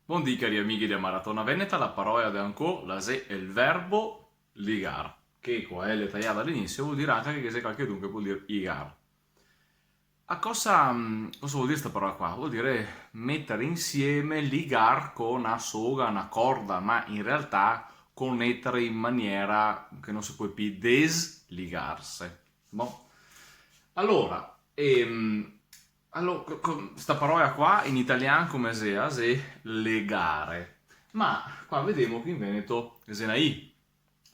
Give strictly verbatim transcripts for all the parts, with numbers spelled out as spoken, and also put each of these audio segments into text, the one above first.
Bondì, cari amighi de Maratona Veneta, la parola de ancò la xe el verbo ligar, che co la L taiada a l'inisio vol dir anca che ghe xe calchedun che pol dir igar. A cosa, mm, cosa vol dir sta parola qua? Vol dir meter insieme, ligar co na soga, na corda, ma in realtà coneter in maniera che no se pol pi desligarse. Bon. Alora, ehm, alora, co-, co-, sta parola qua in italian come xe? A xe legare. Ma qua vedemo che in veneto xe na i.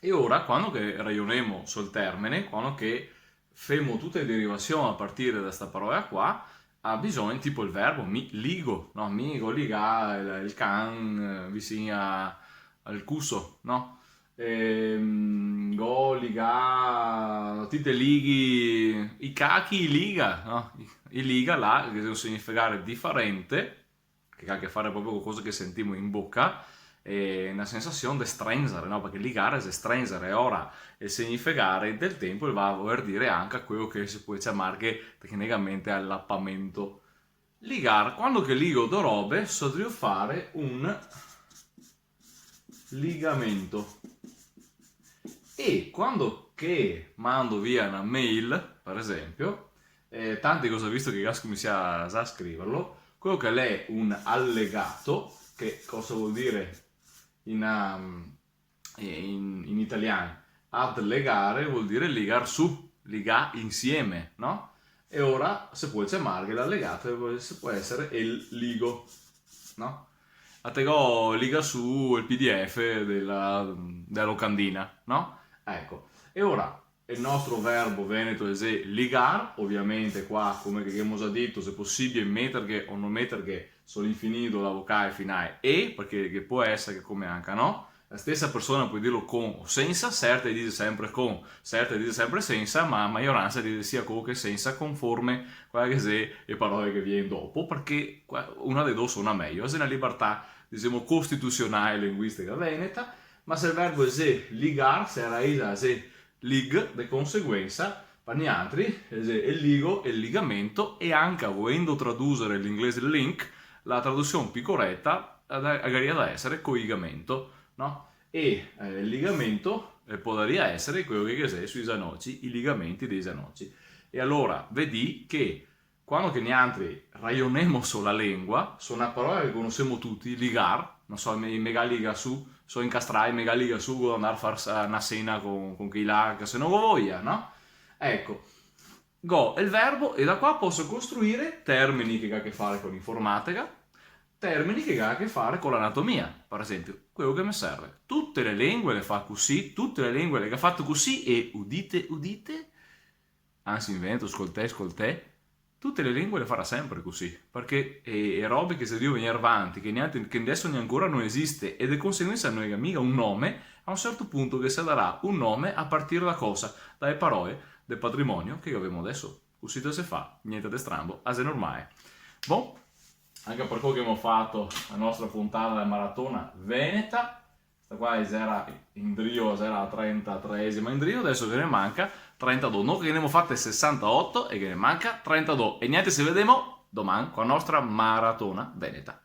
E ora, quando che rajonemo sul termine, quando che femo tute le derivasion a partire da sta parola qua, ga bisogno, tipo el verbo, mi ligo, no? Mi go ligà el, el can, eh, visin a, al cuso, no? Ehm, go ligà, ti te lighi, i cachi i liga, no? I, i liga là, che xe un significare difarente, che ga a che fare proprio co cosa che sentimo in boca, e na sensasion de strenzare, no? Parché ligare xe strenzare, e ora el significare del tempo el va a voler dire anca queo che se pol ciamarghe tecnicamente alapamento. Ligar, quando che ligo do robe, so drio fare un ligamento. E quando che mando via na mail, par esempio, eh, tanti cosa visto che ga scominsià za a scriverlo, queo che l'è un allegato, che cosa vol dire in, um, in, in italian? Adlegare vol dire ligar su, ligà insieme, no? E ora se pol ciamarghe l'allegato, e se pol esare el ligo, no? A te go ligà su el P D F dela, dela locandina, no? Eco. E ora, el nostro verbo veneto xe ligar, ovviamente qua, come che ghemo za dito, xe posibile meterghe o no meterghe so l'infinito la vocale finale e, parché ghe pol esare che come anca no, la stesa persona pol dirlo con o sensa, serte dixe sempre con, serte dixe sempre sensa, ma la maioransa dixe sia co che sensa, conforme quela che xe le parole che vien dopo, parché qua-, una de do sona mejo, xe na libertà, dixemo, costitusionale linguistica veneta, ma se el verbo xe ligar, se la raisa xe lig, de conseguensa, par niantri, xe el ligo, el ligamento, e anca, voendo tradusare l'inglese link, la tradusion pi coreta, eh, da-, garia da esare coigamento, no? E, eh, el ligamento, eh, podaria esare queo che ghe xe sui zanoci, i ligamenti dei zanoci. E alora, vedì che quando che niantri rajonemo so la lengua, so na parola che conosemo tuti, ligar, no so, me, me ga ligà su, so incastrai, me ga ligà su, go da ndar a far sa-, na sena con, con chei là, che se no go voia, no? Eco, go el verbo e da qua poso costruire termini che ga a che fare co l'informatica, termini che ga a che fare co l'anatomia, par esempio, queo che me serve. Tute le lengue le fa cusì, tute le lengue le ga fato cusì e, udite, udite, ansi in veneto, scoltè, scoltè, tute le lengue le farà sempre cusì, parché e, e robe che xe drio vegner vanti, che niente, che deso gnancora no esiste, e de conseguensa no ga miga un nome, a un certo punto ghe se darà un nome a partire da cosa? Da le parole del patrimonio che gavemo deso. Cusì se fa, niente de strambo, a xe normale. Bon, anca par queo che ghemo fato la nostra puntada dela maratona veneta, sta qua xera indrio, xera la trentatreesima indrio, deso ghe ne manca trentadó. No, che ghe ne ghemo fate sesantaoto e ghe ne manca trentadó. E niente, se vedemo doman co la nostra maratona veneta.